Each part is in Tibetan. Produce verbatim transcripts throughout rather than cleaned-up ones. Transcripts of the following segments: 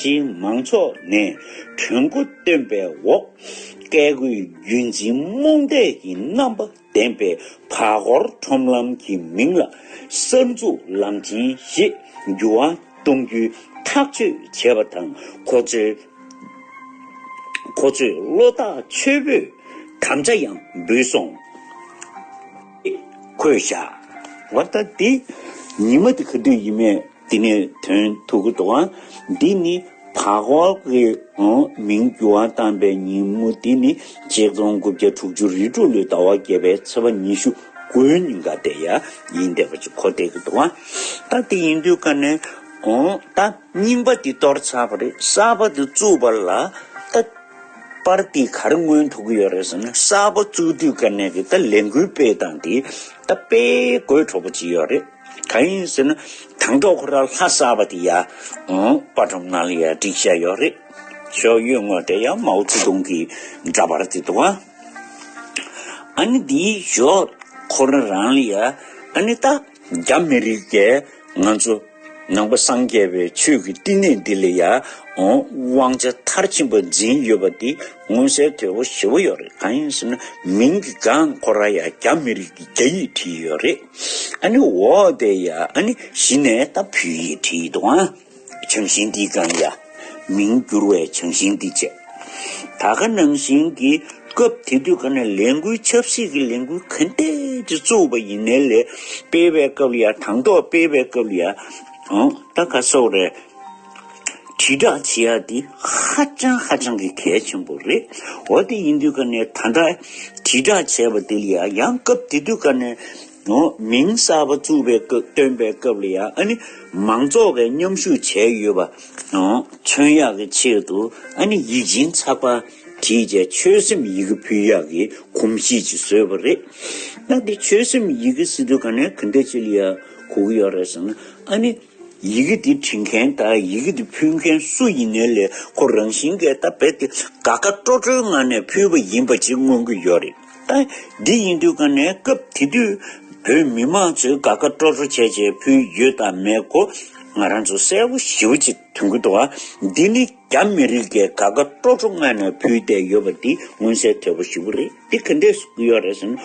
སྤྱིའི་མང་ཚོགས་ནས་གྲོས་འགོ་བཏོན་པའི་འོག་བཀས་བཀོད་རྒྱུད་འཛིན་རྨོངས་དད་ཀྱི་རྣམ་པ་ལྡན་པའི་བར་སྐོར་ཁྲོམ་ལམ་གྱི་མིང་ལ་གསར་འཛུགས་ལམ་ཆེན་ཞེས་འགྱུར་བ་གཏོང་རྒྱུའི་ཐག་གཅོད་བྱས་པ་དང་། ཁོ་ཚོས་ཁོ་ཚོས་བློ་ཐག་ཆོད་པོས་དམ་བཅའ་ཡང་འབུལ་སོང་། འཁོད་བཞག་འོ་ད་འདི་ཉི་མ་དེ་ག་དུས་ཡིན་མེད་འདི་ནས་ཐོན་ཐུབ་ཀྱི་འདུག་ཨ། འདི་ནི་བར་སྐོར་གྱི་མིང་འགྱུར་བ་བཏང་པའི་ཉིན་མོ་འདི་ནི་ཆིག་སྟོང་དགུ་བརྒྱ་དྲུག་ཅུ་རེ་དྲུག་ལོའི་ཟླ་བ་བརྒྱད་པའི་ཚེས་པ་ཉི་ཤུ་དགུའི་ཉིན་ཀ་དེ་ཡ་ཡིན་བསྡད་པ་ཅིག་གོ་བསྡད་ཀྱི་འདུག་ཨ། ད་དེ་ཡིན་དུས་ཀ་ནས་ད་རྙིང་པ་འདི་གཏོར་ཚར་བ་རེད། གསར་པ་འདི་བཙུགས་པ་ལ་ད་པར་འདི་ག་རེ་མངོན་ཐུབ་ཀྱི་ཡོད་རེད་ཟེར་ན། གསར་པ་བཙུགས་དུས་ཀ་ནས་ཀྱི་ད་ལས་འགུལ་སྤེལ་སྟངས་འདི་ད་དཔེ་དགོད་བྲོ་པོ་ཅིག་ཡོད་རེད། གང་ཡིན་ཟེར་ན། དང་ཐོག་ཁོ་རང་ལྷ་གསར་པ་དེ་ཡ། ཨོ། པར་སྒྲོམ་ནང་ལ་ཡ་བསྒྲིགས་བཞག་ཡོད་རེད། ཤོག་གཡོན་ངོས་དེ་ཡ་མའོ་ཙེ་ཏུང་གི་འདྲ་པར་དེ་འདུག་ཨ། ཨ་ནི་འདིའི་ཞོག་ཁོ་རང་རང་ལ་ཡ། ཨ་ནི་ད་རྒྱ་མི་རིགས་ཀྱིས་ང་ཚོ་ནང་པ་སངས་རྒྱས་པའི་ཆོས་ཀྱི་བསྟི་གནས་འདི་ལ་ཡ། ཨོ། དབང་ཆ་མཐར་ཕྱིན་པ་འཛིན་ཡོད་པ་འདི་མངོན་གསལ་དོད་པོ་ཞེ་པོ་ཡོད་རེད། གང་ཡིན་ཟེར་ན། མིང་གི་སྒང་ཁོ་རང་ཡ་རྒྱ་མི་རིགས་ཀྱི་རྒྱ་ཡིག་བྲིས་ཡོད་རེད། ཨ་ནི་འོག་དེ་ཡ་ཨ་ནི་གཞི་ནས་ད་བོད་ཡིག་བྲིས་འདུག་ཨ། བྱང་ཤིང་འདིའི་སྒང་ཡ། མིང་བསྒྱུར་བའི་བྱང་ཤིང་འདི་བྱས། ད་ག་ནང་བཞིན་གྱི་སྐབས་དེ་དུས་ཀ་ནས་ལས་འགུལ་ཆབ་སྲིད་ཀྱི་ལས་འགུལ་ག་འདྲས་ཅིག་བཙུགས་པ་ཡིན་ནའི་ལས། སྤེལ་བའི་སྐབས་ལ་ཡ། དང་ཐོག་སྤེལ་བའི་སྐབས་ལ་ཡ། ཨང་། ད་ག་སོགས་རེད། དྲིལ་བསྒྲགས་བྱེད་ཡ་འདི་ཧ་ཅང་ཧ་ཅང་གི་གལ་ཆེན་པོ་རེད། འོ་དེ་ཡིན་དུས་ཀ་ནས་ད་ལྟ་དྲིལ་བསྒྲགས་བྱས་པ་དེ་ལ་ཡ། ཡང་སྐབས་དེ་དུས་ཀ་ནས། ཨོ། མིང་གསར་པ་བཙུགས་པའི་སྐབས། བཏོན་པའི་སྐབས་ལ་ཡ། ཨ་ནི་མང་ཚོགས་ཀྱིས་མཉམ་ཞུགས་བྱས་ཡོད་པ། ཨོ། མཚོན་ཡག་གི་ཆེད་དུ། ཨ་ནི་ཡིག་ཆེན་ཚགས་པར་བྲིས་བྱས་ཆོད་སེམས་ཡི་གེ་ཕུལ་ཡག་གི་གོམས་གཤིས་ཅིག་བཟོས་པ་རེད། ད་འདི་ཆོད་སེམས་ཡི་གེ་ཟེར་དུས་ཀ་ནས་ག་འདྲ་ཅིག་ལ་ཡ་གོ་གི་ཡོད་རེད་ཟེར་ན། ཨ་ནི་ཡི་གེ་འདི་འབྲི་མཁན་དང་ཡི་གེ་འདི་ཕུལ་མཁན་སུ་ཡིན་ནའི་ལས། ཁོ་རང་བཞིན་གྱིས་ད་རྦད་དེ་དགའ་དགའ་སྤྲོ་སྤྲོའི་ངང་ནས་ཕུལ་བ་ཡིན་པ་ཅིག་མངོན་གྱི་ཡོད་རེད། ད་འདི་ཡིན་དུས་ཀ་ནས་སྐབས་དེ་དུས་བོད་མི་མང་ཚོས་དགའ་དགའ་སྤྲོ་སྤྲོ་བྱས་བྱས་ཕུལ་ཡོད་དང་མེད་ཁོ་ང་རང་ཚོ་གསལ་པོ་ཞེ་པོ་ཅིག་མཐོང་གི་འདུག་ཨ། འདི་ནི་རྒྱ་མི་རིགས་ཀྱིས་དགའ་དགའ་སྤྲོ་སྤྲོ་ངང་ནས་ཕུལ་བསྡད་ཡོད་པ་འདི་མངོན་གསལ་དོད་པོ་ཞེ་པོ་རེད། འདི་ག་འདྲས་ཡོད་རེད་ཟེར་ན།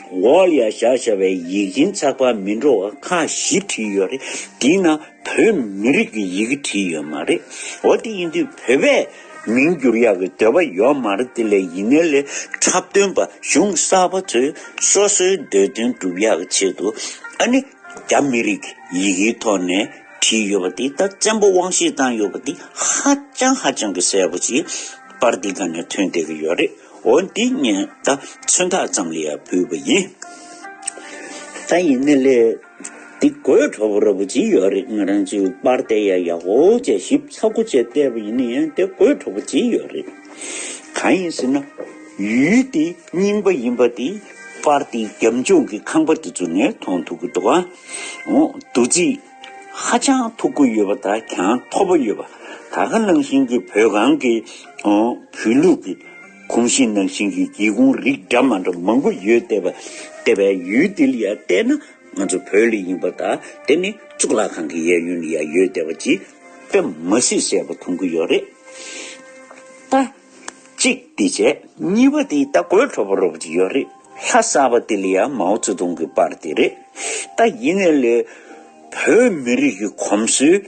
འོག་ལ་ཡ་བཞག་བཞག་པའི་ཡིག་ཆེན་ཚགས་པར་མི་འདྲ་བ་ཁག་བཞི་བྲིས་ཡོད་རེད། འདིའི་ནང་བོད་མི་རིགས་ཀྱི་ཡི་གེ་བྲིས་ཡོད་མ་རེད། འོ་དེ་ཡིན་དུས་བོད་པས་མིང་བསྒྱུར་ཡག་གི་འདོད་པ་ཡོད་མ་རེད། དེ་ལས་ཡིན་ནའི་ལས་འཁྲབ་སྟོན་པ་གཞུང་གསར་པ་ཚོས་སོ་སོའི་འདོད་དོན་སྒྲུབ་ཡག་གི་ཆེད་དུ། ཨ་ནི་རྒྱ་མི་རིགས་ཀྱི་ཡི་གེའི་ཐོག་ནས་བྲིས་ཡོད་པ་དེ། ད་བཙན་པོ་དབང་ཤེད་བཏང་ཡོད་པ་དེ་ཧ་ཅང་ཧ་ཅང་གི་གསལ་པོ་ཅིག་པར་འདི་སྒང་ནས་ཐོན་བསྡད་ཀྱི་ཡོད་རེད། འོ་འདི་ངས་ད་མཚོན་རྟགས་ཙམ་ལ་ཡ་ཕུལ་བ་ཡིན། ད་ཡིན་ནའི་ལས་འདི་དགོད་བྲོ་པོ་ར་པོ་ཅིག་ཡོད་རེད། ང་རང་ཚོས་པར་དེ་ཡ་ཡག་པོ་བྱས་ཞིབ་ཚགས་པོ་བྱས་བལྟས་པ་ཡིན་ན་ཡང་དེ་དགོད་བྲོ་པོ་ཅིག་ཡོད་རེད། གང་ཡིན་ཟེར་ན། ཡུལ་དེ་རྙིང་པ་ཡིན་པ་དེ་པར་དེའི་རྒྱབ་ལྗོངས་ཀྱི་ཁང་པ་དེ་ཚོ་ནས་མཐོང་ཐུབ་ཀྱི་འདུག་ཨ། འོ། བསྡུ་རྩིས་ཧ་ཅང་མཐུག་པོ་ཡོད་པ་དང་གྱང་མཐོ་པོ་ཡོད་པ། ད་ག་ནང་བཞིན་གྱི་བོད་ཁང་གི། འོ། བོད་ལུགས་ཀྱི་གོམས་གཤིས་ནང་བཞིན་གྱི་སྒེའུ་ཁུང་རིགས་འདྲ་མ་འདྲ་མང་པོ་ཡོད་བསྡད་པ། བསྡད་པའི་ཡུལ་དེ་ལ་ཡ་བལྟས་ན། ང་ཚོ་བོད་ལ་ཡིན་པ་དང་དེ་ནི་གཙུག་ལག་ཁང་གི་གཡས་གཡོན་ལ་ཡ་ཡོད་བསྡད་པ་ཅིག་དཔེ་མ་སྲིད་གསལ་པོ་མཐོང་གི་ཡོད་རེད། ད་གཅིག་དེ་བྱས། གཉིས་པ་དེ་ད་དགོད་བྲོ་པོ་ར་པོ་ཅིག་ཡོད་རེད། ལྷ་གསར་པ་དེ་ལ་ཡ་མའོ་ཙེ་ཏུང་གི་པར་དེ་རེད། ད་ཡིན་ནའི་ལས་བོད་མི་རིགས་ཀྱི་གོམས་སྲོལ་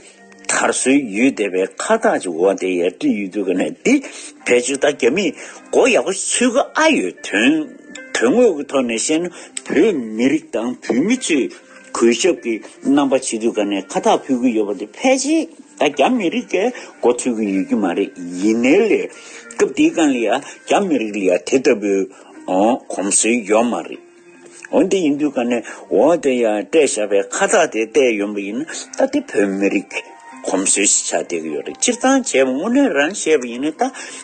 དར་སྲོལ་ཡོད་བསྡད་པའི་ཁ་བཏགས་ཅིག་འོག་དེ་ཡར་བྲིས་ཡོད་དུས་ཀ་ནས། འདི་ཕལ་ཆེར་ད་རྒྱ་མིས་མགོ་ཡག་པོ་ཚོས་ཀྱི་ཨ་ཡོད། དོན་དོན་དངོས་ཀྱི་ཐོག་ནས་བཤད་ན་བོད་མི་རིགས་དང་བོད་མི་ཚོས་གུས་ཞབས་ཀྱི་རྣམ་པ་བྱེད་དུས་ཀ་ནས་ཁ་བཏགས་ཕུལ་གྱི་ཡོད་པ་དེ་ཕལ་ཆེར་ད་རྒྱ་མི་རིགས་ཀྱིས་མགོ་ཚོས་ཀྱི་ཡོད་ཀྱི་མ་རེད། ཡིན་ནའི་ལས་སྐབས་དེའི་སྒང་ལ་ཡ་རྒྱ་མི་རིགས་ལ་ཡ་དེ་ལྟ་བུའི་གོམས་སྲོལ་ཡོད་མ་རེད། འོན་ཏེ་ཡིན་དུས་ཀ་ནས་འོ་དེ་ཡང་སྤྲད་བཞག་པའི་ཁ་བཏགས་དེ་བལྟས་ཡོང་པ་ཡིན་ན། ད་དེ་བོད་མི་རིགས་གོམས་སྲོལ་ཞིག་ཆགས་བསྡད་ཀྱི་ཡོད་རེད། སྤྱིར་བཏང་བྱས་པ་དངོས་གནས་རང་བཤད་པ་ཡིན་ན། ད་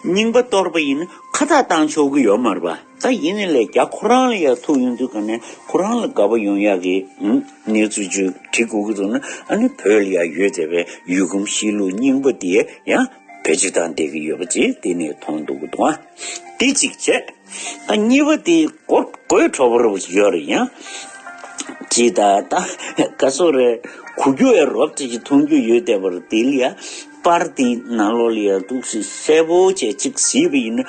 རྙིང་པ་གཏོར་པ་ཡིན་ན་ཁ་བཏགས་བཏང་ཆོག་གི་ཡོད་མ་རེད་པ། ད་ཡིན་ནའི་ལས་རྒྱ་ཁོ་རང་ལ་ཡ་ཐུག་ཡོང་དུས་ཀ་ནས་ཁོ་རང་ལ་དགའ་པོ་ཡོང་ཡག་གི་གནས་ཚུལ་ཅིག་འབྲི་དགོས་ཀྱི་འདུག་ན། ཨ་ནི་བོད་ལ་ཡ་ཡོད་བསྡད་པའི་ཡུལ་གོམས་གཤིས་ལུགས་རྙིང་པ་དེ་ཡང་བེད་སྤྱོད་བཏང་བསྡད་ཀྱི་ཡོད་པ་ཅིག་དེ་ནས་མཐོང་འདུག་གི་འདུག་ཨ། དེ་གཅིག་བྱས། ད་གཉིས་པ་དེ་དགོད་དགོད་བྲོ་པོ་ར་པོ་ཅིག་ཡོད་རེད། ཡང་ཅིག་ད་ད་ག་སོགས་རེད། གོ་རྒྱུ་ཡང་རོབ་ཙམ་ཅིག་མཐོང་རྒྱུ་ཡོད་བསྡད་པ་རེད། དེ་ལ་ཡ་པ། པར་དེའི་ནང་ལོགས་ལ་ཡང་འདུག་སེ་གསལ་པོ་བྱས་གཅིག་གཟིགས་པ་ཡིན་ན།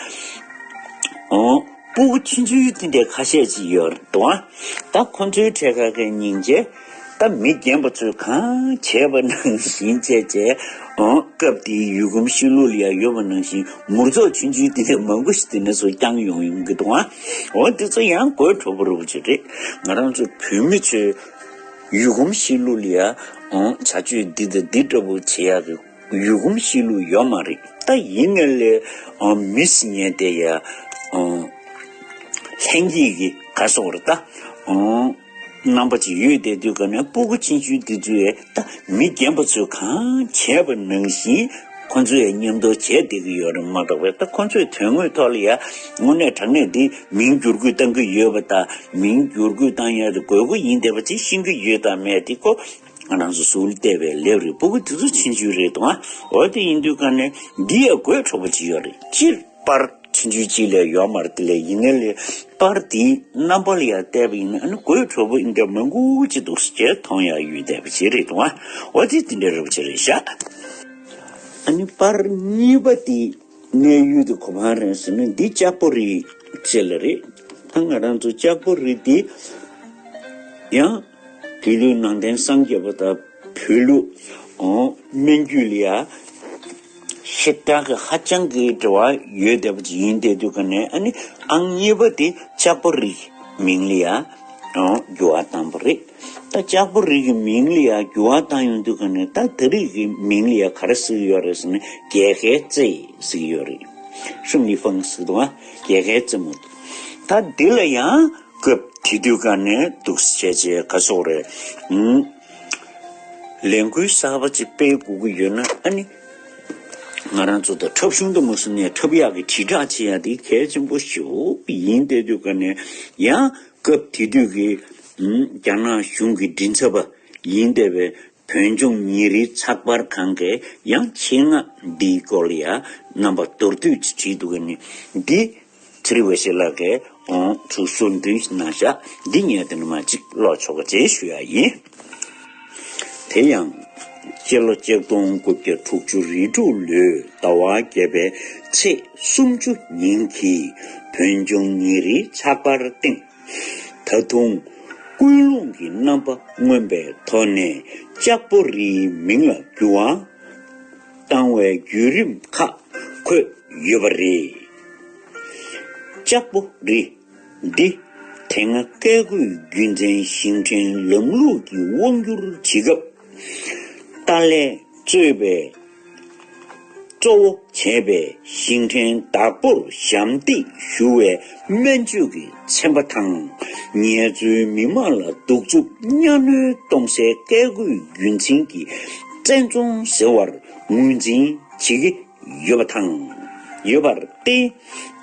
ཨོ། སྤུ་གུ་ཆུང་ཆུང་དེ་འདྲའི་ཁ་ཤས་ཅིག་ཡོད་རེད་དོ། ད་ཁོ་ཚོའི་གྲས་ཁ་ཁའི་སྙིང་རྗེ། ད་མི་རྒན་པ་ཚོས་གང་བྱས་པ་ནང་བཞིན་བྱས་བྱས། ཨོ། སྐབས་དེའི་ཡུལ་གོམས་གཤིས་ལུགས་ལ་ཡང་ཡོད་པ་ནང་བཞིན་མུར་ཚོགས་ཆུང་ཆུང་དེ་འདྲ་མང་པོ་ཞིག་དེ་ནས་སུ་བསྐྱངས་ཡོང་ཡོང་གི་འདུག་ཨ། འོ་དེ་ཚོ་ཡང་དགོད་བྲོ་པོ་རུ་ཅིག་རེད། ང་རང་ཚོ་བོད་མི་ཚོའི་ཡུལ་གོམས་གཤིས་ལུགས་ལ་ཡང་། ཨོ། བྱ་སྤྱོད་འདི་དང་འདི་འདྲ་པོ་བྱེད་ཡག་གི་ཡུལ་གོམས་གཤིས་ལུགས་ཡོད་མ་རེད། ད་ཡིན་ནའི་ལས། ཨོ། མི་ཟེར་མཁན་དེ་ཡ། ཨོ། ལྷན་སྐྱེས་ཀྱི་ག་སོགས་རེད་ད། ཨོ། རྣམ་པ་ཅིག་ཡོད་བསྡད་དུས་ག་ནས་སྤུ་གུ་ཆུང་ཆུང་དེ་ཚོས་ད་མི་རྒན་པ་ཚོས་གང་བྱས་པ་ནང་བཞིན་ཁོ་ཚོས་མཉམ་དུ་བྱས་བསྡད་ཀྱི་ཡོད་རེད་མ་གཏོགས་པས། ད་ཁོ་ཚོས་དོན་དངོས་ཐོག་ལ་ཡ་དངོས་གནས་དྲང་གནས་འདི་མིང་བསྒྱུར་བཀོད་བཏང་གི་ཡོད་པ་དང་། མིང་བསྒྱུར་བཀོད་བཏང་ཡ་དེ་དགོས་མཁོ་ཡིན་བསྡད་པ་ཅིག་ཤེས་ཀྱི་ཡོད་དམ་མེད་དེ་ཁོ། ང་རང་ཚོ་ཟུར་བལྟས་པའི་ལེབ་རེད། སྤུ་གུ་དེ་ཚོ་ཆུང་ཆུང་རེད་དོ། འོ་དེ་ཡིན་དུས་ག་ནས་འདི་ཡང་དགོད་བྲོ་པོ་ཅིག་ཡོད་རེད། སྤྱིར་པར་ཆུང་ཆུང་ཅིག་ལས་ཡོད་མ་རེད། དེ་ལས་ཡིན་ནའི་ལས་པར་དེའི་རྣམ་པ་ལ་ཡང་བལྟས་པ་ཡིན་ན། ཨ་ནི་དགོད་བྲོ་པོ་འདི་འདྲ་མང་པོ་ཅིག་འདུག་ཟེར་མཐོང་ཡག་ཡོད་བསྡད་པ་ཅིག་རེད་དོ། འོ་དེ་དེ་འདྲ་རེད་པ་ཅིག་རེད་ཤག་ཨ་ནི་པར་གཉིས་པ་དེ། གནས་ཡུལ་དེ་ག་པར་རེད་ཟེར་ན་འདི་ལྕགས་པོ་རི་ཅེས་ལ་རེད། ད་ང་རང་ཚོ་ལྕགས་པོ་རི་འདི་ཡང་དེ་ལུགས་ནང་བསྟན་སངས་རྒྱས་པ་དང་བོད་ལུགས། ཨོ། སྨན་རྒྱུད་ལ་ཡ་ཞེ་དྲག་གི་ཧ་ཅང་གི་འབྲེལ་བ་ཡོད་བསྡད་པ་ཅིག་ཡིན་བསྡད་དུས་ག་ནས། ཨ་ནི་ཨང་གཉིས་པ་དེ་ལྕགས་པོ་རི་མིང་ལ་ཡ། ཨོ། འགྱུར་བ་བཏང་པ་རེད། ད་ལྕགས་པོ་རི་གི་མིང་ལ་ཡ་འགྱུར་བ་བཏང་ཡོང་དུས་ག་ནས། ད་ད་རེས་ཀྱི་མིང་ལ་ཡ་ག་རེ་ཟེར་གྱི་ཡོད་རེད་ཟེར་ན་རྒྱལ་ཁའི་རྩེ་ཟེར་གྱི་ཡོད་རེད། ཧྲུན་ལི་ཧྥང་ཟེར་འདུག་ཨ། རྒྱལ་ཁའི་རྩེ་མོ། ད་འདི་ལ་ཡང་སྐབས་དེ་དུས་ག་ནས་འདུག་སེ་བྱས་བྱས་ག་སོགས་རེད། ཨུམ། ལས་འགུལ་གསར་པ་ཅིག་སྤེལ་དགོས་ཀྱི་ཡོད་ན། ཨ་ནི་ང་རང་ཚོ་ད་འཁྲབ་གཞུང་དུ་མ་སོང་ནས་འཁྲབ་ཡག་གི་དྲིལ་བསྒྲགས་བྱེད་ཡག་དེ་གལ་ཆེན་པོ་ཞིག་ཡིན་བསྡད་དུས་ག་ནས། ཡང་སྐབས་དེ་དུས་ཀྱི། ཨུམ། རྒྱ་ནག་གཞུང་གི་མགྲིན་ཚབ་པ་ཡིན་བསྡད་པའི་བོད་ལྗོངས་ཉིན་རེའི་ཚགས་པར་ཁང་གིས་ཡང་ཆེད་མངགས་འདིའི་སྐོར་ལ་ཡང་རྣམ་པ་མདོར་བསྡུས་ཅིག་བྲིས་འདུག་ག་ནི། འདི་ཚེ་རིང་འོད་ཟེར་ལགས་ཀྱིས། ཨོ། ཚུར་གསུང་འདོན་གནང་ཤག་འདི་ངས་དེ་ནས་མར་ཅིག་ཀློག་ཆོག་ག་བྱས་ཞུ་ཡག་ཡིན། དེ་ཡང་སྤྱི་ལོ་ཆིག་སྟོང་དགུ་བརྒྱ་དྲུག་ཅུ་རེ་དྲུག་ལོའི་ཟླ་བ་བརྒྱད་པའི་ཚེས་སུམ་ཅུ་ཉིན་གྱི་བོད་ལྗོངས་ཉིན་རེའི་ཚགས་པར་སྟེང་། ད་དུང་ཀུན་སློང་གི་རྣམ་པ་མངོན་པའི་ཐོག་ནས་ལྕགས་པོ་རིའི་མིང་ལ་འགྱུར་བ་བཏང་བའི་བརྒྱུད་རིམ་ཁག་འཁོད་ཡོད་པ་རེད། ལྕགས་པོ་རི་འདི་དེ་སྔ་བཀས་བཀོད་རྒྱུད་འཛིན་ཞིང་བྲན་ལམ་ལུགས་ཀྱི་དབང་སྒྱུར་བྱེད་སྐབས། ཏཱ་ལས་གཙོས་པའི་གཙོ་བོ་བྱས་པའི་ཞིང་བྲན་བདག་པོར་ཞབས་འདེགས་ཞུ་བའི་སྨན་བཅོས་ཀྱི་ཚན་པ་དང་། ངལ་རྩོལ་མི་དམངས་ལ་གདུག་རྩུབ་གཉའ་གནོན་གཏོང་སའི་བཀས་བཀོད་རྒྱུད་འཛིན་གྱི་བཙན་རྫོང་ཟེར་བར་ངོས་འཛིན་བྱེད་ཀྱི་ཡོད་པ་དང་། ཡོད་པར་བརྟེན།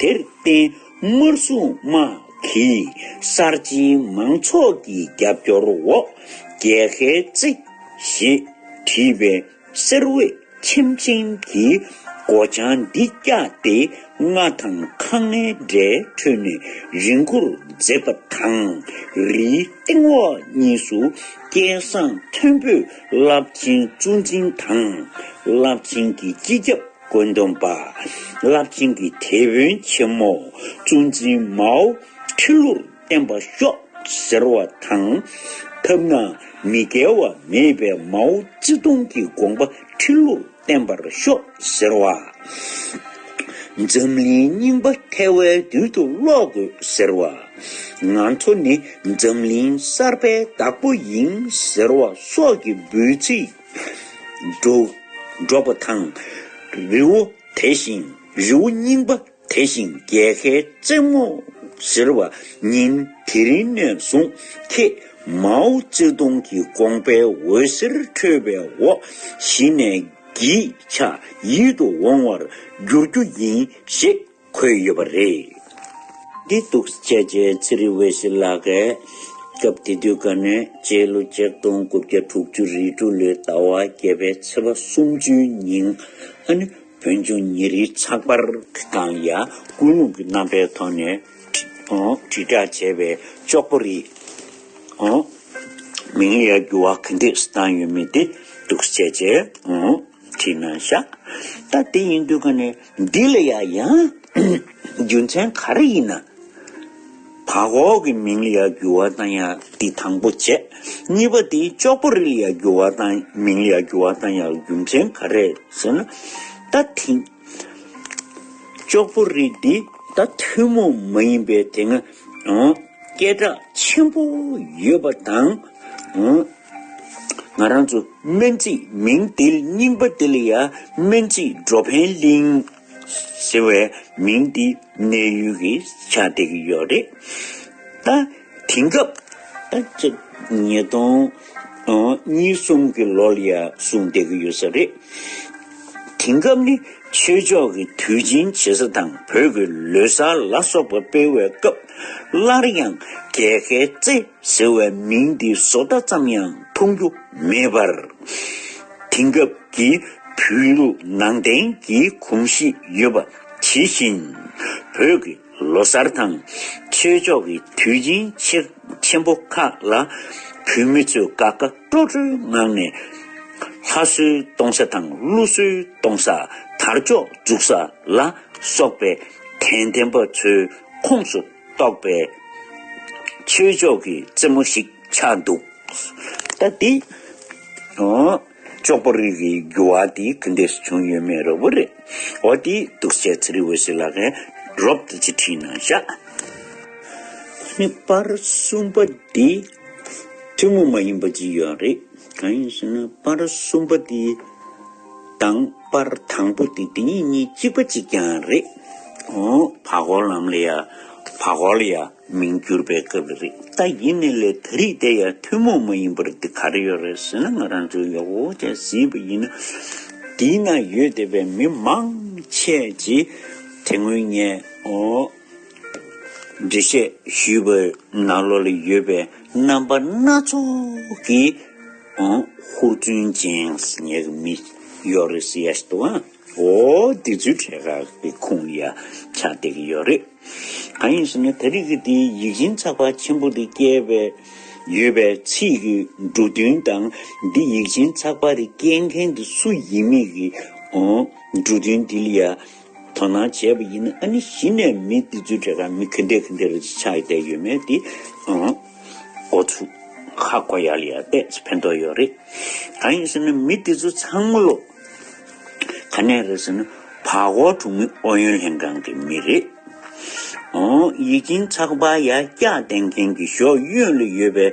དེར་བརྟེན་དམར་སྲུང་དམག་གིས་གསར་བརྗེའི་མང་ཚོགས་ཀྱི་རྒྱབ་སྐྱོར་འོག་རྒྱལ་ཁའི་རྩེ་ཞེས་བྲིས་པའི་གསེར་འོད་ཁྱིམ་ཆེན་གྱི་སྒོ་བྱང་འདི་བཀྱགས་ཏེ། རྔ་དང་ཁ་ངན་འདྲའི་ཁྲོད་ནས་རི་མགོར་འཛེགས་པ་དང་། རིའི་སྟེང་འོག་གཉིས་སུ་སྐལ་བཟང་མཐོན་པོས་རླབས་ཆེན་གཙོ་འཛིན་དང་། རླབས་ཆེན་གྱི་སྤྱི་ཁྱབ་བཀོད་འདོམས་པ། རླབས་ཆེན་གྱི་དེད་དཔོན་ཆེན་མོ་གཙོ་འཛིན་མའོ་ཁྲི་ལོར་བརྟན་པར་ཤོག་ཟེར་བ་དང་། ཐབས་ན་མི་འགལ་བ་མེད་པའི་མའོ་ཙེ་ཏུང་གི་དགོངས་པ་ཁྲི་ལོར་བརྟན་པར་ཤོག་ཟེར་བ། འཛམ་གླིང་རྙིང་པ་ཐལ་བའི་རྡུལ་དུ་རློག་དགོས་ཟེར་བ། ང་ཚོ་ནི་འཛམ་གླིང་གསར་པའི་བདག་པོ་ཡིན་ཟེར་བ་སོགས་ཀྱི་འབོད་ཚིག་སྒྲོག་སྒྲོག་པ་དང་། རི་བོ་དེ་བཞིན་རི་བོ་རྙིང་པ་དེ་བཞིན་རྒྱལ་ཁའི་རྩེ་མོ་ཟེར་བ་ཉིན་དེ་རིང་ནས་བཟུང་ཁྱེད་མའོ་ཙེ་ཏུང་གི་དགོངས་པའི་འོད་ཟེར་འཕྲོས་པའི་འོག་གཞི་ནས་གྱིས་ཆགས་ཡིད་དུ་འོང་བར་འགྱུར་རྒྱུ་ཡིན་ཞེས་འཁོད་ཡོད་པ་རེད། འདི་འདུག་སེ་བྱས་བྱས་ཚེ་རིང་འོད་ཟེར་ལགས་ཀྱིས་སྐབས་དེ་དུས་ག་ནས་སྤྱི་ལོ་ཆིག་སྟོང་དགུ་བརྒྱ་དྲུག་ཅུ་རེ་དྲུག་ལོའི་ཟླ་བ་བརྒྱད་པའི་ཚེས་པ་སུམ་ཅུའི་ཉིན། ཨ་ནི་བོད་ལྗོངས་ཉིན་རེའི་ཚགས་པར་གྱི་སྒང་ལ་ཡ་ཀུན་སློང་གི་རྣམ་པའི་ཐོག་ནས་དྲི་ཨོ་དྲིལ་བསྒྲགས་བྱས་པའི་ལྕགས་པོ་རི་ཨོ་མིང་ལ་ཡ་འགྱུར་བ་ག་འདྲས་བཏང་ཡོད་མེད་དེ་འདུག་སེ་བྱས་བྱས་ཨོ་ བྲིས་ན་ཤག་ད་དེ་ཡིན་དུས་ཀ་ནས་འདི་ལ་ཡ་ཡང་རྒྱུ་མཚན་ག་རེ་ཡིན་ན། བར་སྐོར་གྱི་མིང་ལ་ཡ་འགྱུར་བ་བཏང་ཡ་འདི་དང་པོ་བྱས། གཉིས་པ་དེ་ཅོག་པོ་རི་ལ་ཡ་འགྱུར་བ་བཏང་མིང་ལ་ཡ་འགྱུར་བ་བཏང་ཡ་རྒྱུ་མཚན་ག་རེ་ཟེར་ན། ད་དེང་ཅོག་པོ་རི་འདི་ད་ཐུན་མོང་མ་ཡིན་པའི་དེ་སྔ་སྐད་གྲགས་ཆེན་པོ་ཡོད་པ་དང་། ང་རང་ཚོ་སྨན་རྩིས་མིང་དེ་རྙིང་པ་དེ་ལ་ཡ་སྨན་རྩིས་འགྲོ་ཕན་གླིང་ཟེར་བའི་མིང་དེ་གནས་ཡུལ་གྱི་ཆགས་བསྡད་ཀྱི་ཡོད་རེད། ད་དེང་སྐབས་ད་ཅིག་ཉིས་སྟོང་གཉིས་གསུམ་གྱི་ལོ་ལ་ཡ་བཟུང་བསྡད་ཀྱི་ཡོད་ས་རེད། དེང་སྐབས་ནི་ཆོས་ཕྱོགས་ཀྱི་དུས་ཆེན་བྱེད་ས་དང་བོད་ཀྱི་ལོ་གསར་ལ་སོགས་པ་སྤེལ་བའི་སྐབས་སླར་ཡང་རྒྱལ་ཁའི་རྩེ་ཟེར་བའི་མིང་འདི་བཟོ་ལྟ་ཙམ་ཡང་མཐོང་རྒྱུ་མེད་པར། དེང་སྐབས་ཀྱི་བོད་ལུགས་ནང་བསྟན་གྱི་གོམས་གཤིས་ཡོད་པ་ཇི་བཞིན་བོད་ཀྱི་ལོ་གསར་དང་ཆོས་ཕྱོགས་ཀྱི་དུས་ཆེན་ཆེ་ཆེན་པོ་ཁག་ལ་བོད་མི་ཚོས་དགའ་དགའ་སྤྲོ་སྤྲོའི་ངང་ནས་ལྷ་གསོལ་གཏོང་ས་དང་ཀླུ་གསོལ་གཏོང་ས་དར་ལྕོག་འཛུགས་ས་ལ་སོགས་པའི་དད་ལྡན་པ་ཚོའི་ཁོངས་སུ་གཏོགས་པའི་ཆོས་ཕྱོགས་ཀྱི་རྩེད་མོ་ཞིག་ཆགས་འདུག་ད་འདི་ཨོ་ཅོག་པོ་རི་གི་འགྱུར་བ་འདི་ག་འདྲས་བྱུང་ཡོད་མེད་རོ་བོ་རེད། འོ་འདི་འདུག་བྱས་ཚེ་རིང་འོད་ཟེར་ལགས་ཀྱིས་རོབ་ཏུ་ཅིག་བྲིས་གནང་ཤག་ནི་པར་གསུམ་པ་འདི་ཐུན་མོང་མ་ཡིན་པ་ཅིག་ཡོད་རེད། གང་ཡིན་ཟེར་ན་པར་གསུམ་པ་འདི་དང་པར་དང་པོ་འདི་འདི་གཉིས་གཉིས་གཅིག་པ་གཅིག་རྐྱང་རེད། ཨོ་བར་སྐོར་ལམ་ལ་ཡ་བར་སྐོར་ལ་ཡ་མིང་བསྒྱུར་བའི་སྐབས་ལ་རེད། ད་ཡིན་ནའི་ལས་ད་རེས་དེ་ཡ་ཐུན་མོང་མ་ཡིན་པར་འདི་ག་རེ་ཡོད་རེད་ཟེར་ན་ང་རང་ཚོས་ཡག་པོ་བྱས་གཟིགས་པ་ཡིན་ན་འདིའི་ནང་ཡོད་བསྡད་པའི་མི་མང་ཆེ་ཅིག་དེ་སྔོན་ངས་ཨོ་འགྲེལ་བཤད་ཞུས་པའི་ནང་ལོགས་ལ་ཡོད་པའི་རྣམ་པ་སྣ་ཚོགས་ཀྱི་ཨོ་ཧུར་བརྩོན་ཅན་ཟེར་མཁན་གྱི་མི་ཡོད་རེད་ཟེར་ཡ་ཞིག་འདུག་ཨ། འོ་འདི་ཚོའི་གྲས་ཁག་གི་ཁོངས་ལ་ཡ་ཆགས་བསྡད་ཀྱི་ཡོད་རེད། གང་ཡིན་ཟེར་ན་ད་རེས་ཀྱི་འདི་ཡིག་ཆེན་ཚགས་པར་ཆེན་པོ་འདི་བཀལ་བའི་ཡོད་པའི་ཚིག་གི་འབྲུ་དོན་དང་འདི་ཡིག་ཆེན་ཚགས་པར་རེ་བཀལ་མཁན་འདི་སུ་ཡིན་མིན་གྱི་ཨོ་འབྲུ་དོན་འདི་ལ་ཡ་དོ་སྣང་བྱས་པ་ཡིན་ན་ཨ་ནི་གཞི་ནས་མི་འདི་ཚོའི་གྲས་ཁག་མི་ག་འདྲས་ག་འདྲས་རེ་ཆགས་བསྡད་ཡོད་མེད་འདི་ཨོ་འགོ་ཚུགས་ཧ་གོ་ཡ་ལ་ཡ་ཏོག་ཙམ་ཕན་ཐོགས་ཡོད་རེད། གང་ཡིན་ཟེར་ན་མི་འདི་ཚོ་ཚང་མ་ལོ་ག་ནས་རེད་ཟེར་ན་བར་སྐོར་གྲོང་མི་ཨུ་ཡོན་ལྷན་ཁང་གི་མི་རེད། ཨོ་ཡིག་ཆེན་ཚགས་པར་ཡར་བཀྱག་བསྡད་མཁན་གྱི་ཞོགས་གཡོན་ལ་ཡོད་པའི་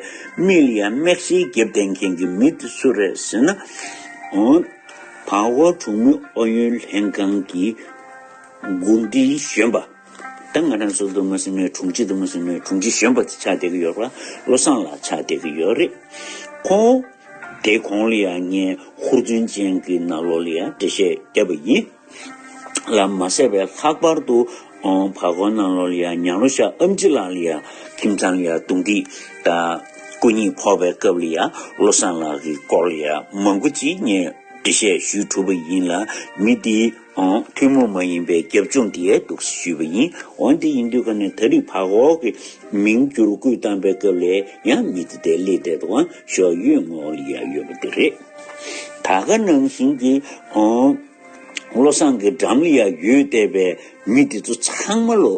མི་ལ་ཡ་དམིགས་བསལ་རྒྱབ་བསྡད་མཁན་གྱི་མི་དེ་སུ་རེད་ཟེར་ན། ཨོ་བར་སྐོར་གྲོང་མི་ཨུ་ཡོན་ལྷན་ཁང་གི་འགོ་ཁྲིད་གཞོན་པ། ད་ང་རང་ཚོ་དུ་མ་ཟིན་ནས་དྲུང་ཆེ་དུ་མ་ཟིན་ནས་དྲུང་ཆེ་གཞོན་པ་དེ་ཆགས་བསྡད་ཀྱི་ཡོད་པ་བློ་བཟང་ལགས་ཆགས་བསྡད་ཀྱི་ཡོད་རེད། ཁོང་དེ་གོང་ལ་ཡང་ངས་ཧུར་བརྩོན་ཅན་གྱི་ནང་ལོགས་ལ་ཡང་འགྲེལ་བཤད་བརྒྱབ་པ་ཡིན། ལ་མ་ཟད་པའི་ལྷག་པར་དུ་ཨོ་བར་སྐོར་ནང་ལོགས་ལ་ཡང་ཉང་ལོ་ཤ་ཨམ་ཆི་ལགས་ལ་ཡང་ཁྱིམ་ཚང་ལ་ཡང་རྡུང་རྡེག་དང་སྐུ་ཉིད་ཕོག་པའི་སྐབས་ལ་ཡང་བློ་བཟང་ལགས་ཀྱི་སྐོར་ལ་ཡང་མང་པོ་ཅིག་ངས་འགྲེལ་བཤད་ཞུས་གྲུབ་པ་ཡིན་ལ་མི་དེའི་ཨོ་ཐུན་མོང་མ་ཡིན་པའི་རྒྱབ་ལྗོངས་དེ་ཡང་འདུག་ཞུས་པ་ཡིན། འོན་ཏེ་ཡིན་དུས་ཀ་ནས་ད་རེས་བར་སྐོར་གྱི་མིང་བསྒྱུར་བཀོད་བཏང་པའི་སྐབས་ལ་ཡང་མི་དེ་དེ་སླེབས་བསྡད་འདུག་ཨང་ཞོགས་གཡོན་ངོས་ལ་ཡང་ཡོད་པ་དེ་རེད། ད་ག་ནང་བཞིན་གྱི་ཨོ་བློ་བཟང་གི་འགྲམ་ལ་ཡང་ཡོད་བསྡད་པའི་མི་དེ་ཚོ་ཚང་མ་ལོ་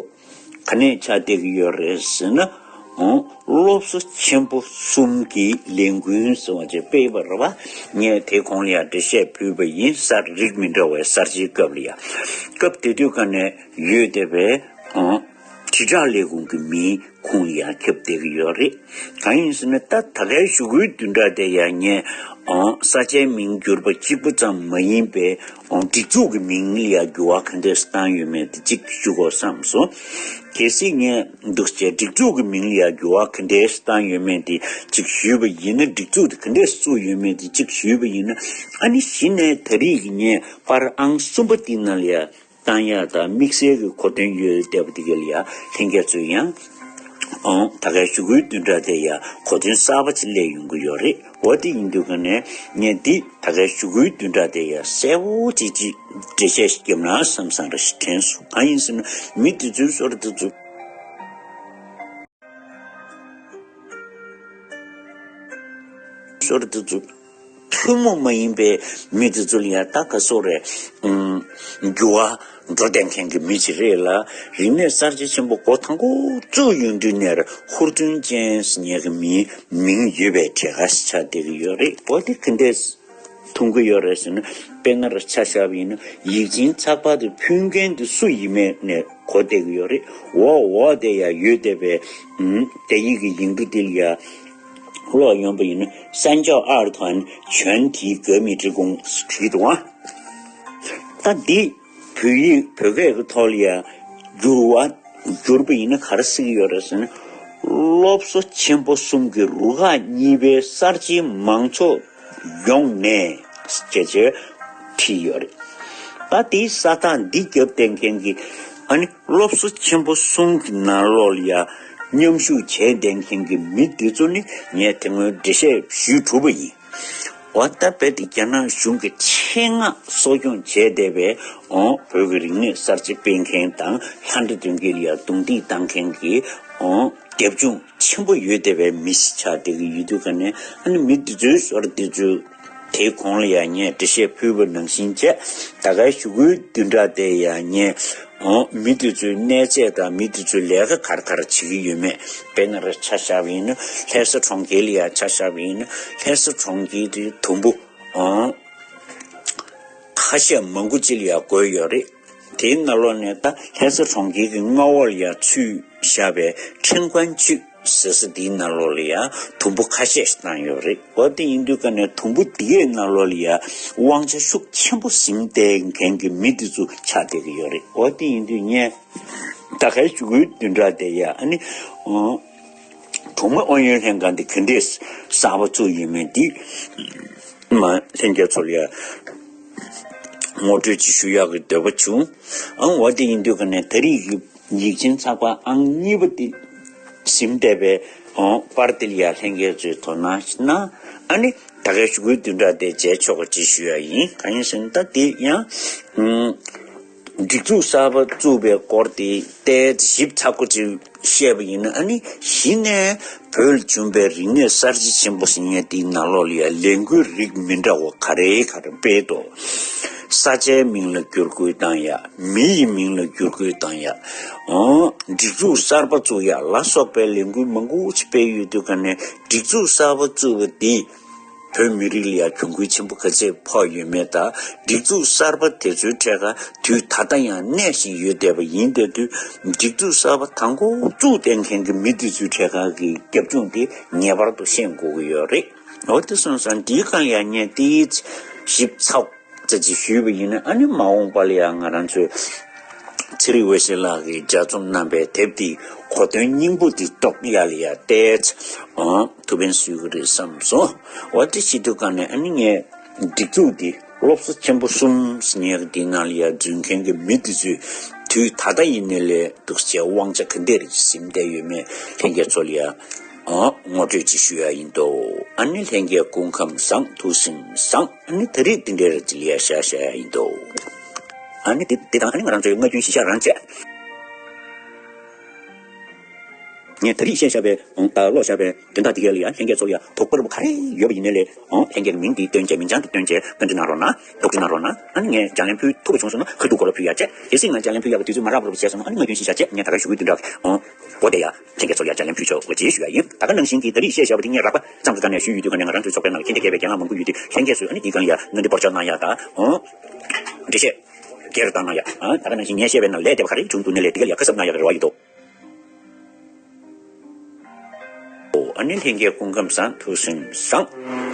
ག་ནས་ཆགས་བསྡད་ཀྱི་ཡོད་རེད་ཟེར་ན། ཨོ་སློབ་གསོ་ཆེན་པོ་གསུམ་གྱི་ལས་འགུལ་ཟེར་བ་ཅིག་སྤེལ་བ་རེད་བ། ངས་དེ་གོང་ལ་ཡང་འགྲེལ་བཤད་ཕུལ་བ་ཡིན། གསར་རིགས་མི་འདྲ་བའི་གསར་བརྗེའི་སྐབས་ལ་ཡང་། སྐབས་དེ་དུས་ཀ་ནས་ཡོད་བསྡད་པའི་ཨོ་དྲིལ་བསྒྲགས་ལས་ཁུངས་ཀྱི་མིའི་ཁོངས་ལ་ཡང་ཁྱབ་བསྡད་ཀྱི་ཡོད་རེད། གང་ཡིན་ཟེར་ན་ད་ད་གའི་ཞུ་སྐུལ་བདུན་ཕྲག་དེ་ཡང་ངས་ཨོ་ས་ཆའི་མིང་བསྒྱུར་པ་གཅིག་པུ་ཙམ་མ་ཡིན་པའི་ཨོ་སྒྲིག་འཛུགས་ཀྱི་མིང་ལ་ཡང་འགྱུར་བ་ག་འདྲས་བཏང་ཡོད་མེད་དེ་གཅིག་ཞུ་དགོས་བསམ་སོང་། གལ་སྲིད་ངས་འདུག་བྱས་སྒྲིག་འཛུགས་ཀྱི་མིང་ལ་ཡང་འགྱུར་བ་ག་འདྲས་བཏང་ཡོད་མེད་དེ་གཅིག་ཞུས་པ་ཡིན་ན། སྒྲིག་འཛུགས་དེ་ག་འདྲས་བཙུགས་ཡོད་མེད་དེ་གཅིག་ཞུས་པ་ཡིན་ན། ཨ་ནི་གཞི་ནས་ད་རེས་ཀྱི་ངས་པར་ཨང་གསུམ་པ་དེ་ནང་ལ་ཡང་བཏང་ཡག་དང་དམིགས་བསལ་གྱི་གོ་དོན་ཡོད་བསྡད་པ་དེ་ག་ལ་ཡ་ལྷན་རྒྱས་ཚོས་ཡང་ཨང་ད་གའི་ཞུ་སྐུལ་བདུན་ཕྲག་དེ་ཡ་གོ་དོན་གསར་པ་ཅིག་སླེབས་ཡོང་གི་ཡོད་རེད། འོ་དེ་ཡིན་དུས་ཀ་ནས་ངས་འདི་ད་གའི་ཞུ་སྐུལ་བདུན་ཕྲག་དེ་ཡ་གསལ་བོ་ཅིག་ཅིག་འགྲེལ་བཤད་ཞིག་བརྒྱབ་ན་བསམ་བསམ་རེ་ཞིག་དྲན་སོང་། གང་ཡིན་ཟེར་ན་མི་དེ་ཚོའི་སོ་ར་དེ་ཚོ་སོ་ར་དེ་ཚོ། ཐུན་མོང་མ་ཡིན་པའི་མི་དེ་ཚོ་ལ་ཡང་ད་ག་སོག་རེད། ཨུམ། འགྱུར་བ་འགྲོ་བསྡད་མཁན་གྱི་མི་ཅིག་རེད་ལ། རིག་གནས་གསར་བརྗེ་ཆེན་པོ་འགོ་དང་པོ་བཙུགས་ཡོང་དུས་ནས་ཧུར་བརྩོན་ཅན་ཟེར་མཁན་གྱི་མིའི་མིང་ཡོད་པའི་གྲས་ཁ་ཤས་ཆགས་བསྡད་ཀྱི་ཡོད་རེད། འོ་དེ་ག་འདྲས་མཐོང་གི་ཡོད་རེད་ཟེར་ན། དཔེར་ན་ར་ཆ་བཞག་པ་ཡིན་ན། ཡིག་ཆེན་ཚགས་པར་དེ་ཕུལ་མཁན་དེ་སུ་ཡིན་མིན་ནས་གོ་བསྡད་ཀྱི་ཡོད་རེད། འོ་འོ་དེ་ཡང་ཡོད་བསྡད་པའི་ཨུམ། རྒྱ་ཡིག་གི་ཡིག་འབྲུ་དེ་ལ་ཡང་ཀློག་ཡོང་པ་ཡིན་ན། 三教二团全体革命之功 བྲིས་འདུག་ཨ། ད་འདི་བོད་ཡིག་བོད་སྐད་ཀྱི་ཐོག་ལ་ཡང་བསྒྱུར་བ་བསྒྱུར་པ་ཡིན་ན་ག་རེ་ཟེར་གྱི་ཡོད་རེད་ཟེར་ན། སློབ་གསོ་ཆེན་པོ་གསུམ་གྱི་རུ་ཁག་གཉིས་པའི་གསར་བརྗེའི་མང་ཚོགས་ཡོངས་ནས་ཞེས་བྱས་བྲིས་ཡོད་རེད། ད་དེའི་ས་རྟགས་འདི་བརྒྱབ་བསྡད་མཁན་གྱི། ཨ་ནི་སློབ་གསོ་ཆེན་པོ་གསུམ་གྱི་ནང་ལོགས་ལ་ཡང་མཉམ་ཞུགས་བྱས་བསྡད་མཁན་གྱི་མི་འདི་ཚོ་ནི་ངས་དེ་སྔོན་འགྲེལ་བཤད་ཞུས་གྲུབ་པ་ཡིན། འོ་ད་རྦད་དེ་རྒྱ་ནག་གཞུང་གི་ཆེད་མངགས་གསོ་སྐྱོང་བྱས་བསྡད་པའི། འོ་བོད་ཀྱི་རིག་གནས་གསར་བརྗེ་སྤེལ་མཁན་དང་ལྷ་འདྲེ་གདོན་བགེགས་ལ་ཡང་རྡུང་རྡེག་བཏང་མཁན་གྱི། འོ་རྒྱབ་ལྗོངས་ཆེན་པོ་ཡོད་བསྡད་པའི་མི་ཞིག་ཆགས་བསྡད་ཀྱི་ཡོད་དུས་ཀ་ནས། ཨ་ནི་མི་འདི་ཚོའི་ཞོར་འདི་ཚོའི་དེའི་གོང་ལ་ཡང་ངས་འགྲེལ་བཤད་ཕུལ་བ་ནང་བཞིན་བྱས། ད་གའི་ཞུ་སྐུལ་བདུན་ཕྲག་དེ་ཡང་ངས། འོ་མི་དེ་ཚོའི་གནས་ཚད་དང་མི་དེ་ཚོའི་ལས་ཀ་ག་རེ་ག་རེ་བྱེད་ཀྱི་ཡོད་མེད། དཔེར་ན་ར་ཆ་བཞག་པ་ཡིན་ན། ལྷ་ས་གྲོང་ཁྱེར་ལ་ཡང་ཆ་བཞག་པ་ཡིན་ན། ལྷ་ས་གྲོང་ཁྱེར་དེ་དུམ་བུ། འོ་ཁ་ཤས་མང་པོ་ཅིག་ལ་ཡང་བགོས་ཡོད་རེད། དེའི་ནང་ལོགས་ནས་ད་ལྷ་ས་གྲོང་ཁྱེར་གྱི་མངའ་འོག་ལ་ཡང་ཚུད་བཞག་པའི་ཁྲིན་ཀོན་ཆུས་ཟེར་ས་དེའི་ནང་ལོགས་ལ་ཡང་དུམ་བུ་ཁ་ཤས་ཤིག་བཏང་ཡོད་རེད། འོ་དེ་ཡིན་དུས་ཀ་ནས་དུམ་བུ་དེའི་ནང་ལོགས་ལ་ཡང་དབང་ཆ་ཤུགས་ཆེན་པོ་ཟིན་བསྡད་མཁན་གྱི་མི་དེ་ཚོ་ཆགས་བསྡད་ཀྱི་ཡོད་རེད། འོ་དེ་ཡིན་དུས་ངས་ད་གའི་ཞུ་སྐུལ་བདུན་ཕྲག་དེ་ཡང་ཨ་ནི། ཨོ། གྲོང་མི་ཨུ་ཡོན་ལྷན་ཁང་དེ་ག་འདྲས་གསར་པ་བཙུགས་ཡོད་མེད་འདི་མ་ལྷན་རྒྱས་ཚོར་ཡ་ངོ་སྤྲོད་ཅིག་ཞུ་ཡག་གི་འདོད་པ་བྱུང་། ཨང་། འོ་དེ་ཡིན་དུས་ཀ་ནས་ད་རེས་ཀྱི་ཡིག་ཆེན་ཚགས་པར་ཨང་གཉིས་པ་དེ་ཟིན་བསྡད་པའི། ཨོ། པར་དེ་ལ་ཡ་ལྷན་རྒྱས་ཚོས་དོ་སྣང་གནང་། ཨ་ནི་ད་གའི་ཞུ་སྐུལ་བདུན་ཕྲག་དེ་མཇལ་ཆོག་གི་ཅིག་ཞུ་ཡ་ཡིན། གང་ཡིན་ཟེར་ན་ད་དེ་ཡང་། ཨང་། སྒྲིག་འཛུགས་གསར་པ་བཙུགས་པའི་སྐོར་དེ་ཏོག་ཙམ་ཞིབ་ཚགས་པོ་ཅིག་བཤད་པ་ཡིན་ན། ཨ་ནི་གཞི་ནས་བོད་ལ་བྱུང་བའི་རིག་གནས་གསར་བརྗེ་ཆེན་པོ་ཟེར་མཁན་དེའི་ནང་ལོགས་ལ་ཡང་ལས་འགུལ་རིགས་མི་འདྲ་བ་ག་རེ་ག་རེ་སྤེལ་འདུག། ས་ཆའི་མིང་ལ་བསྒྱུར་བཀོད་བཏང་ཡ། མི་ཡི་མིང་ལ་བསྒྱུར་བཀོད་བཏང་ཡ། ཨོ། སྒྲིག་འཛུགས་གསར་པ་བཙུགས་ཡ་ལ་སོགས་པའི་ལས་འགུལ་མང་པོ་ཅིག་སྤེལ་ཡོད་དུས་ཀ་ནས། སྒྲིག་འཛུགས་གསར་པ་བཙུགས་པ་དེ་བོད་མི་རིགས་ལ་ཡང་གྱོང་གུན་ཆེན་པོ་ག་ཚད་ཕོག་ཡོད་མེད་དང་། སྒྲིག་འཛུགས་གསར་པ་དེ་ཚོའི་གྲས་ཀ་དུས་ད་ལྟ་ཡང་གནས་བཞིན་ཡོད་བསྡད་པ་ཡིན་བསྡད་དུས། སྒྲིག་འཛུགས་གསར་པ་དང་པོ་བཙུགས་བསྡད་མཁན་གྱི་མི་དེ་ཚོའི་གྲས་ཀ་གི་རྒྱབ་ལྗོངས་དེ་ངེས་པར་དུ་ཤེས་དགོས་ཀྱི་ཡོད་རེད། འོ་དེ་སོང་ཙང་འདིའི་སྒང་ཡང་ངས་ཏོག་ཙམ་ཞིབ་ཚགས་ཙམ་ཅིག་ཞུས་པ་ཡིན་ན། ཨ་ནི་མ་འོངས་པ་ལ་ཡང་ང་རང་ཚོས་ཚེ་རིང་འོད་ཟེར་ལགས་ཀྱིས་ལྗགས་རྩོམ་གནང་པའི་དེབ་དེའི་གོ་དོན་སྙིང་པོ་དེ་རྟོགས་ཡ་ལ་ཡང་ཏོག་ཙམ། ཨོ། ཐུགས་ཕན་གསོས་ཀྱི་རེད་བསམ་སོང་། འོ་དེ་བྱེད་དུས་ཀ་ནས་ཨ་ནི་ངས་སྒྲིག་འཛུགས་འདི་སློབ་གསོ་ཆེན་པོ་གསུམ་ཟེར་མཁན་གྱི་འདི་ནང་ལ་ཡང་འཛུལ་མཁན་གྱི་མི་དེ་ཚོས་དུས་ད་ལྟ་ཡིན་ནའི་ལས་འདུག་སེ་དབང་ཆ་ག་འདྲས་ཟིན་བསྡད་ཡོད་མེད་ལྷན་རྒྱས་ཚོ་ལ་ཡང་། ཨོ། ངོ་སྤྲོད་ཅིག་ཞུ་ཡ་ཡིན་འདུག། ཨ་ནི་ལྷན་རྒྱས་སྐུ་ཁམས་བཟང་། ཐུགས་སེམས་བཟང་། ཨ་ནི་ད་རེས་འདི་འདྲའི་རེ་ཅིག་ལ་ཡ་བཞག་བཞག་ཡ་ཡིན་འདུག། ཨ་ནི་དེ་དེ་དང་། ཨ་ནི་ང་རང་ཚོའི་སྔ་རྒྱུན་གཞི་བཞག་རང་བྱས། ངས་ད་རེས་བཤད་བཞག་པའི། ཨང་། ད་ཀློག་བཞག་པའི་དོན་དག་དེ་ག་ལ་ཡ་ལྷན་རྒྱས་ཚོ་ལ་ཡ་དོགས་པ་ར་བ་ག་རེ་ཡོད་པ་ཡིན་ནའི་ལས། ཨང་། ལྷན་རྒྱས་ཀྱི་མིང་འདི་བཏོན་བྱས། མིང་བྱང་འདི་བཏོན་བྱས་བཀའ་འདྲི་གནང་རོགས་གནང་། དོགས་འདྲི་གནང་རོགས་གནང་། ཨ་ནི་ངས་ལྗགས་ལན་ཕུལ་ཐུབ་པ་བྱུང་སོང་ན་ཁ་ཐུག་གོ་ལ་ཕུལ་ཡ་བྱས། གལ་སྲིད་ང་ལྗགས་ལན་ཕུལ་ཡག་གི་དུས་ཚོད་མ་རག་པ་ར་བ་བྱས་སོང་ན། ཨ་ནི་སྔ་རྒྱུན་གཞི་བཞག་བྱས། ངས་ད་ག་ཞུ་གི་དོན་དག་གི། ཨང་། འོ་དེ་ཡ་ལྷན་རྒྱས་ཚོ་ལ་ཡ་ལྗགས་ལན་ཕུལ་ཆོག་པ་ཅིག་ཞུ་ཡ་ཡིན། ད་ག་ནང་བཞིན་གྱི་ད་རེས་བཤད་བཞག་པ་དེ་ངས་རགས་པ་ཙམ་གྱི་སྒང་ནས་ཞུས་ཡོད་དུས་ཀ་ནས། ང་རང་ཚོའི་ཚོགས་པའི་ནང་ལ་མཁྱེན་རྒྱ་རྒྱས་པའི་རྒན་ལགས་མང་པོ་ཡོད་དུས། ལྷན་རྒྱས་ཚོས་ཨ་ནི་དེའི་སྒང་ལ་ཡ་ང་འདི་བར་ཆད་གནང་ཡ་དང་། ཨང་། འགྲེལ་བཤད་སྒེར་བཏང་གནང་ཡ། ཨང་། ད་ག་ནང་བཞིན་ངས་བཤད་པའི་ནང་ལས་འདས་པ་ག་རེ་བྱུང་འདུག་ནའི་ལས་དེ་ག་ལ་ཡ་ཁ་གསབ་གནང་ཡ་གི་རེ་བ་ཡོད་དོ། ཨོ། ཨ་ནི་ལྷན་རྒྱས་སྐུ་ཁམས་བཟང་། ཐུགས་སེམས་བཟང་།